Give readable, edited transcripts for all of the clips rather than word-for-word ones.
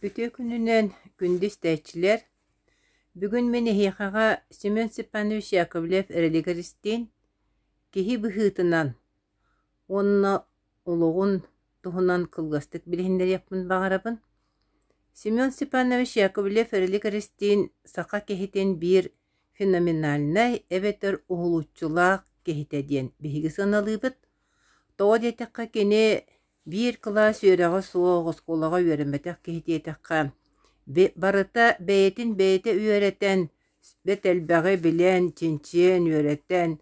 Үтүө күнүнэн, күндү истээччилэр! Бүгүн мин эһиэхэҕэ Семен Степанович Яковлев эрэлигэр истиин, киһи быһыытынан уонна олоҕун туһунан кылгастык билиһиннэриэхпин баҕарабын. Семен Степанович Яковлев эрэлигэр истиин саха киһитин биир феноменальнай эбэтэр уһулуччулаах киһитэ диэн биһиги сыаналыыбыт. Тоҕо диэтэххэ кини биир кылаас үөрэҕэ суох оскуолаҕа үөрэммэтэх киһи диэтэххэ, барыта бэйэтин бэйэтэ үөрэтэн, бэрт элбэҕи билэн, чинчийэн, үөрэтэн,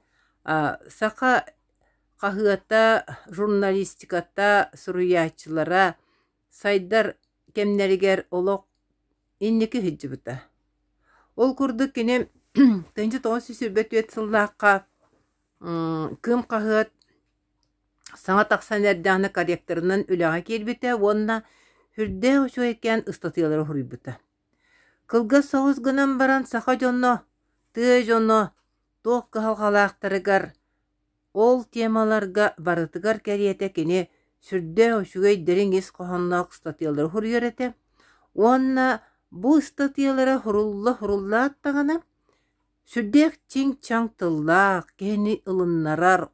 саха хаһыата, журналистиката, суруйааччылара сайдар кэмнэригэр олох инники сылдьыбыта. Ол курдук кини 1924 сыллаахха Кыым хаһыат саҥа тахсан эрдэҕинэ корректорынан үлэҕэ киирбитэ уонна сүрдээх үчүгэйкээн ыстатыйалары суруйбута. Кылгас соҕус гынан баран саха дьоно, тыа дьоно туох кыһалҕалаахтарыгар ол темаларга барытыгар кэриэтэ кини сүрдээх үчүгэй дириҥ ис хоһоонноох ыстатыйалары суруйар этэ уонна бу ыстатыйалара сурулла-суруллаат даҕаны сүрдээх чиҥ-чаҥ тыллаах, киһини ылыннарар,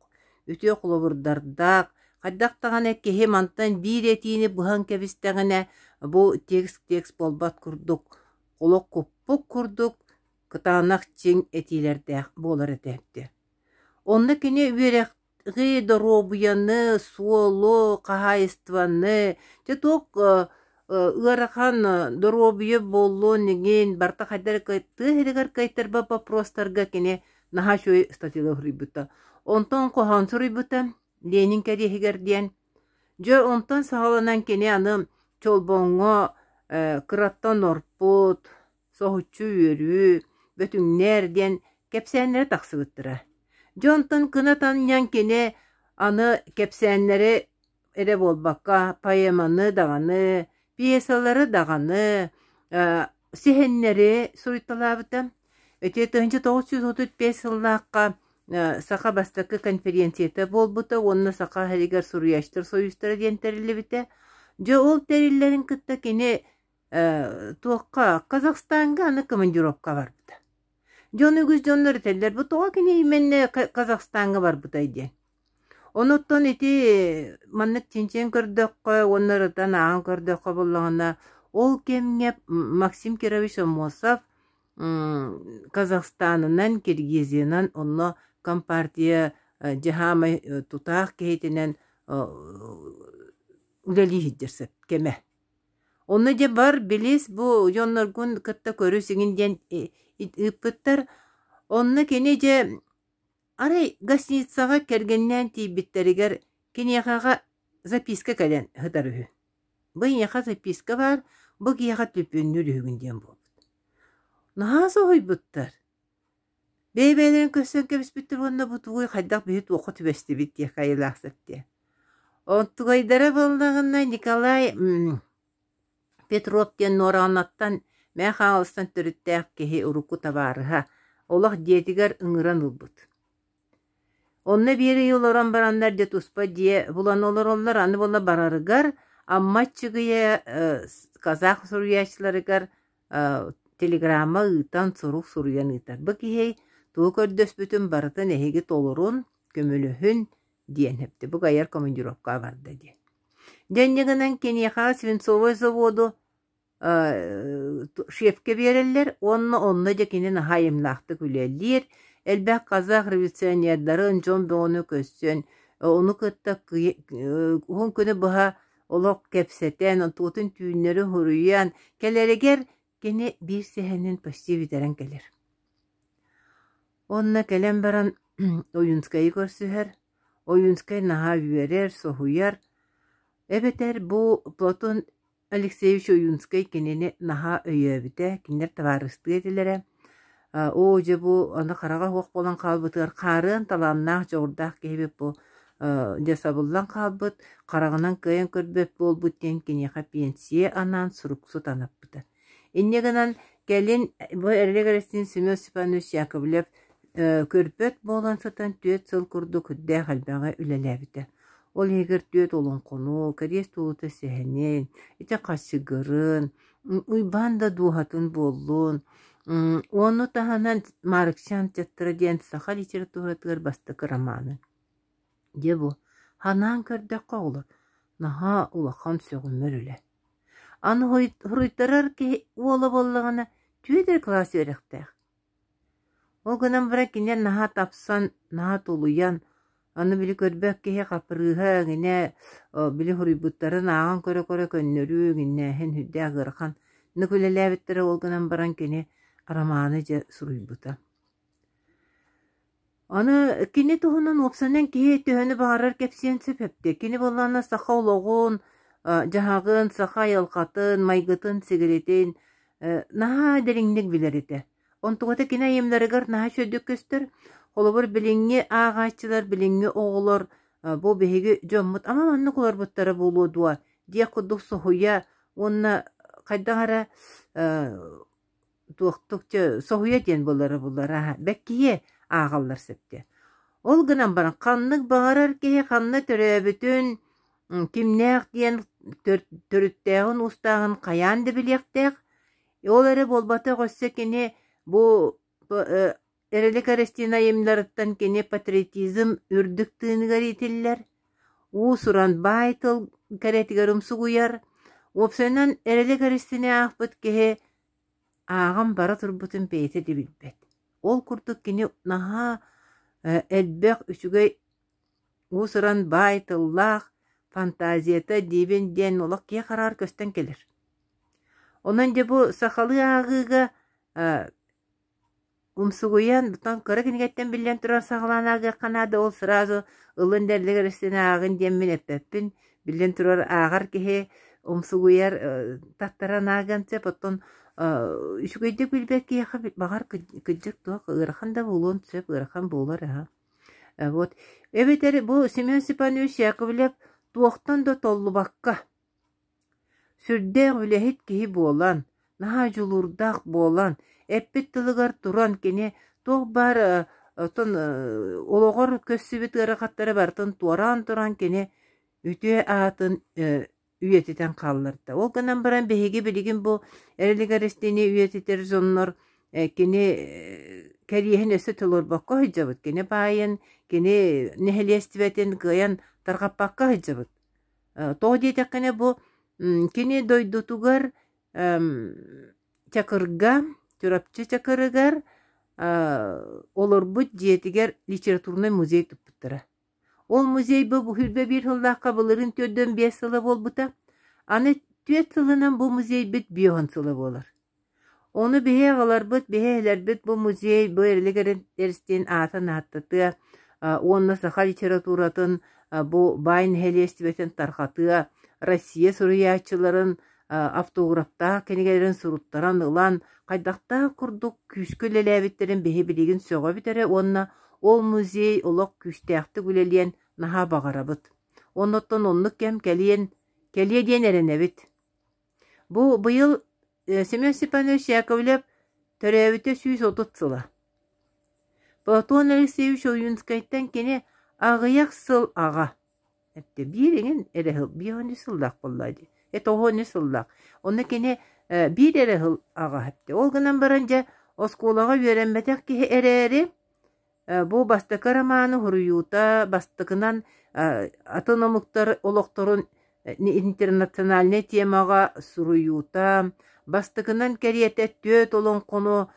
үтүө холобурдардаах, хайдах даҕаны киһи мантан биир этиини быһан кэбистэҕинэ бу текст-текст буолбат курдук, олох куппут курдук кытаанах чиҥ этиилэрдээх буолар этэ. Онно кини үөрэх доруобуйаны, суолу, хаһаайыстыбаны, дьэ туох ыарахан доруобуйа буоллун игин барыта хайдах эрэ тыа сиригэр кыайтарбат боппуруостарга кини наһаа үчүгэй статьялары суруйбута. Онтон хоһоон суруйбута Ленин кэриэһигэр диэн. Дьэ онтон саҕаланан кини аны Чолбоҥҥо кыраттан орпут, соһуччу үөрүү, бөтүҥнэр диэн кэпсээннэрэ тахсыбыттара. Дьэ онтон кынат анньан кини аны кэпсээннэри эрэ буолбакка, поэманы даҕаны, пьесалары даҕаны, сэһэннэри суруйталаабыта. Ити 1935 сыллаахха Саха бастакы конференцията буолбута уонна Саха сиригэр суруйааччылар союзтара диэн тэриллибитэ. Дьэ ол тэриллэрин кытта кини туохха Казахстаҥҥа аны командировка барбыта. Дьон үгүс дьоннор этэллэр, бу тоҕо кини именно Казахстаҥҥа барбытай диэн. Онуттан ити маннык чинчийэн көрдөххө уонна ырытан ааҕан көрдөххө буоллаҕына, ол кэмҥэ Максим Кирович Аммосов Казахстанынан, Киргизиянан онно компартия дьаһаамай тутаах киһитинэн үлэлии сылдьар сөп кэмэ. Онно дьэ бар, билис, бу дьонноргун кытта көрүс игин диэн ыыппыттар. Онно кини дьэ арай гостиницаҕа кэргэнинээн тиийбиттэригэр киниэхэҕэ записка кэлэн сытар үһү. Бу эйиэхэ записка баар, бу киһиэхэ түлүпүөннүүр үһүгүн диэн буолбут. Наһаа соһуйбуттар. Бэйэ-бэйэлэрин көрсөн кэбиспиттэр уонна бу тугуй хайдах биһи туохха түбэстибит диэх айылаах сөп диэн. Онтугайдара буоллаҕына Николай Петров диэн Нуораҕанаттан Мэҥэ Хаҥаластан төрүттээх киһи урукку табаарыһа олох дьиэтигэр ыҥыран ылбыт. Онно биир ый олорон бараннар дьэ туспа дьиэ булан олороллор, аны буола барарыгар Амма Аччыгыйа казах суруйааччыларыгар телеграмма ыытан сурук суруйан ыытар. Бу киһи тугу көрдөспүтүн барытын эһиги толорун, көмөлөһүн диэн эптэ. Бу айар командировкаҕа барда диэн. Дьэ инньэ гынан киниэхэ свинцовай заводу шефкэ биэрэллэр уонна онно дьэ кини наһаа айымнаахтык үлэлиир, элбэх казах революционердарын, дьон бөҕөнү көрсөн, ону кытта уһун күнү быһа олох кэпсэтэн, онтугутун түүннэри суруйан, кэлэригэр кини биир сэһэнин почти бүтэрэн кэлэр. Онно кэлэн баран Ойуунскайы көрсүһэр, Ойуунскай наһаа үөрэр, соһуйар, эбэтэр бу Платон Алексеевич Ойуунскай кинини наһаа өйөөбүтэ, кинилэр табаарыстыы этилэрэ. Оо, дьэ бу аны хараҕа суох буолан хаалбытыгар хаарыан талааннаах, дьоҕурдаах киһибит бу дьэ сабыллан хаалбыт, хараҕынан кыайан көрбөт буолбут диэн киниэхэ пенсия анаан суруксут анаппыта. Инньэ гынан кэлин бу Эрилик Эристиин Семен Степанович Яковлев көрбөт буолан сытан 4 сыл курдук үрдээх элбэҕи үлэлээбитэ. Ол иһигэр түөрт олоҥхону, кэриэс туолуута сэһэнин, ити хачыгырын, Уйбаан да дууһатын буоллун. Ону таһынан Маарыкчаан Чаттара диэн саха литературатыгар бастакы романы. Дьэ бу, санаан көрдөххө оҕолор, наһаа улахан сөҕүмэр үлэ. Аны суруйтарар киһи уола буоллаҕына, түөрт эрэ кылаас үөрэхтээх. Ол гынан баран кинилэр наһаа тапсан, наһаа тулуйан, аны били көрбөт киһи хаппырыыһа эҥинэ били суруйбуттарын ааҕан көрө-көрө көннөрүү эҥиннээһин сүрдээх ыарахан нык үлэлээбиттэрэ ол гынан баран кини романы дьэ суруйбута. Аны кини туһунан уопсайынан киһи төһөнү баҕарар кэпсиэн сөп эбитэ. Кини буоллаҕына саха олоҕун, дьаһаҕын, саха айылҕатын, майгытын-сигилитин наһаа дириҥник билэр этэ. Онтуката кини айымньыларыгар наһаа үчүгэйдик көстөр. Холобур, билиҥҥи ааҕааччылар, билиҥҥи оҕолор бу биһиги дьоммут ама маннык олорбуттара буолуо дуо диэх курдук соһуйа уонна хайдах эрэ туохтук чэ соһуйа диэн буолара буллара бэккиһиэ ааҕаллар сөптө. Ол гынан баран ханнык баҕарар киһи ханна төрөөбүтүн, кимнээх диэн төрүттээҕин уустааҕын хайаан да билиэхтээх. Ол эрэ буолбатах өссө кини бу Эрэлик Эрэстиин айымньыларыттан кини патриотизм үрдүк тыыныгар иитиллэр, уус-уран баай тыл кэрэтигэр умсугуйар. Уопсайынан Эрэлик Эрэстиини аахпыт киһи ааҕан бара турбутун бэйэтэ да билбэт. Ол курдук кини наһаа элбэх үчүгэй уус-уран баай тыллаах фантазията диибин диэн олох киһи хараҕар көстөн кэлэр. Онон дьэ бу сахалыы ааҕыыга Умсугуйан, оттон кыра кинигэттэн биллэн турар саҕалаан ааҕыахха наада, ол сразу ылын дэллигэр истэн ааҕын диэммин эппэппин. Биллэн турар, ааҕар киһи умсугуйар таттаран ааҕыан сөп, оттон үчүгэйдик билбэт киһиэхэ баҕар кырдьык туох ыарахан да буолуон сөп, ыарахан буолар аһа. Вот. Эбэтэр бу Семен Степанович Яковлев туохтан да толлубакка Сүрдээх үлэһит киһи буолан, наһаа дьулуурдаах буолан, эппит тылыгар туран кини туох баар оттон олоҕор көрсүбүт ыарахаттары барытын туораан туран кини үтүө аатын үйэтитэн хаалларда. Ол гынан баран биһиги билигин бу Эрилик Эристиини үйэтитэр дьоннор кини кэриэһин өссө толорбокко сылдьабыт. Кини баайын, кини нэһилиэстибэтин кыайан тарҕаппакка сылдьабыт. Тоҕо диэтэххинэ бу кини дойдутугар Чакырга, Чурапчы Чакырыгар олорбут дьиэтигэр литературнай музей туппуттара. Ол музей бу 21 сыллаахха былырыын 45 сыла буолбута. Аны түөрт сылынан бу музейбит 50 сыла буолар. Ону биһи аҕаларбыт, биһи эһэлэрбит бу музей бу Эрилик Эристиин аатын ааттатыа уонна саха литературатын бу баай нэһилиэстибэтин тарҕатыа, Россия суруйааччыларын автографтаах кинигэлэрин суруттаран ылан, хайдахтаах курдук күүскэ үлэлээбиттэрин биһи билигин сөҕөбүт эрэ уонна ол музей олох күүстээхтик үлэлиэн наһаа баҕарабыт. Оннуттан оннук кэм кэлиэн кэлиэ диэн эрэнэбит. Бу быйыл Семен Степанович Яковлев төрөөбүтэ 130 сыла. Платон Алексеевич Ойуунскайтан кини аҕыйах сыл аҕа. Эттэ биир эҥин эрэ сыл, биир он сыллаах буолла дии. Это он сыллаах. Онно кини биир эрэ сыл аҕа эттэ. Ол гынан баран дьэ оскуолаҕа үөрэммэтэх киһи эрээри Бу бастакы романы суруйуута бастакынан атын омуктар олохторун интернациональнай темаҕа суруйуута, бастакынан кэриэтэ түөрт олоҥхону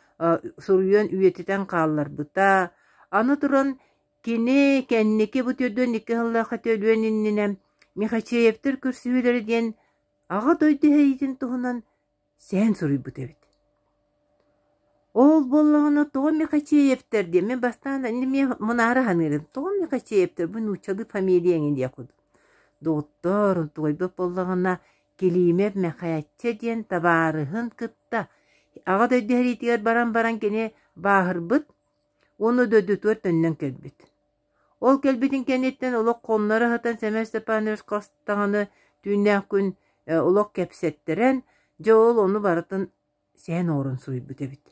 суруйан үйэтитэн хаалларбыта. Аны туран кини кэнники бу 42 сыллаахха төлүөн иннинэ Михачеевтэр көрсүһүүлэрэ диэн Аҕа дойду сэриитин туһунан сэһэн суруйбут эбит. Ол буоллаҕына тоҕо Михачеевтэр диэн мин бастаан эмиэ мунаара саныырым. Тоҕо Михачеевтэр бу нууччалыы фамилия эҥин диэх курдук. Доҕоттоор, онтугайбыт буоллаҕына Килиимэп Мэхээччэ диэн табаарыһын кытта Аҕа дойду сэриитигэр баран баран кини бааһырбыт уонна дойдутугар төннөн кэлбит. Ол кэлбитин кэнниттэн олох хонноро сытан Сэмэн Степанович хас даҕаны түүннээх күн олох кэпсэттэрэн, дьэ ол ону барытын сэһэн оҥорон суруйбут эбит.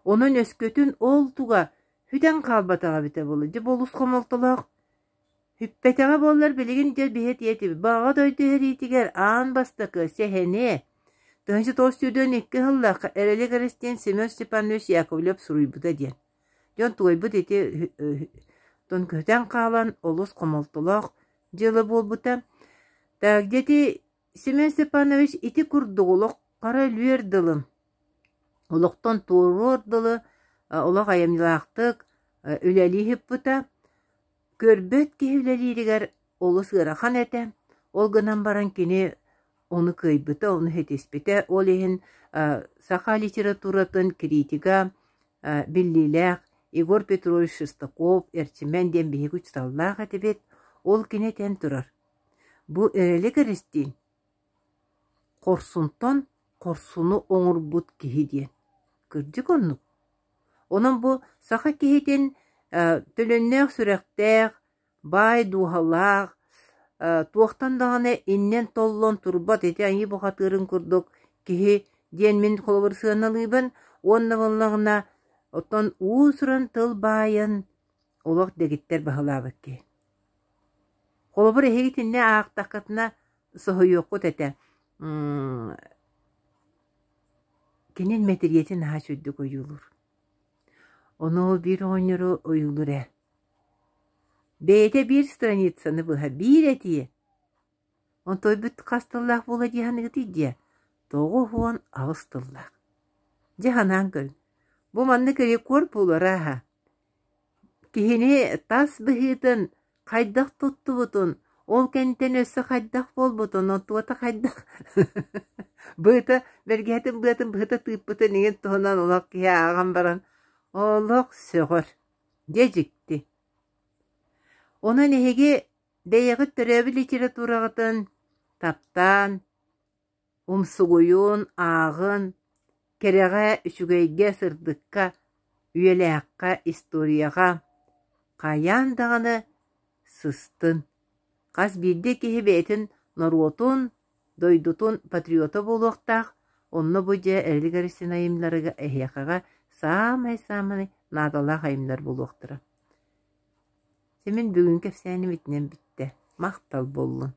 Онон өскөтүн ол туга сүтэн хаалбатаҕа эбитэ буолуо. Дьэ бу олус хомолтолоох. Сүппэтэҕэ буоллар билигин дьэ биһи этиэ этибит. Баҕа дойду сэриитигэр аан бастакы сэһэни. 1922 сыллаахха Эрэли Кэрэстиэн Семен Степанович Яковлев суруйбута диэн. Дьон туойбут ити көтөн хаалан олус хомолтолоох дьыала буолбута. Так ити Семен Степанович ити курдук олох хара өлүөр дылы, олохтон туоруор дылы олох айымньылаахтык үлэлии сыппыта. Көрбөт киһи үлэлииригэр олус ыарахан этэ. Ол гынан баран кини ону кыайбыта, ону ситиспитэ. Ол иһин саха литературатын критига биллиилээх Егор Петрович Шестаков Эрчимэн диэн биһиги учууталлаах этибит. Ол кини этэн турар: «Бу эрэли кэристиин хорсунтан хорсуну оҥорбут киһи» диэн. Кырдьык оннук. Онон бу саха киһитин төлөннөөх сүрэхтээх, баай дууһалаах, туохтан даҕаны иннэн-толлон турбат ити айыы бухатыырын курдук киһи диэн мин холобур сыаналыыбын уонна буоллаҕына оттон уус-уран тыл баайын олох дэгиттэр баһылаабыт киһи. Холобур, эһиги итиннэ аахтаххытына соһуйуоххут этэ. Кини мэтириэтин наһаа үчүгэйдик ойуулуур. Ону ол биир оҕонньору ойуулуур ээ. Бэйэтэ биир страницаны быһа биир этиэ. Онтуойбут хас тыллаах буола дии саныыгытый диэ? 98 тыллаах. Дьэ санаан көрүҥ. Бу маннык рекорд буолара аһа. Киһини тас быһыытын хайдах туттубутун, ол кэнниттэн өссө хайдах буолбутун, онтуота хайдах быата бэргэһэтин быатын быһыта тыыппытын иҥин туһунан олох киһи ааҕан баран олох сөҕөр. Дьэ дьикти. Онон эһиги бэйэҕит төрөөбүт литератураҕытын таптаан, Умсугуйун, ааҕын, кэрэҕэ, үчүгэйгэ, сырдыкка, үйэлээххэ, историяҕа хайаан даҕаны сыстын. Хас биирдии киһи бэйэтин норуотун, дойдутун патриота буолуохтаах, онно бу дьэ Эрилик Эристиин айымньыларыгар эһиэхэҕэ саамай-саамай наадалаах айымньылар буолуохтара. Дьэ мин бүгүн кэпсээним итинэн бүттэ. Махтал буоллун.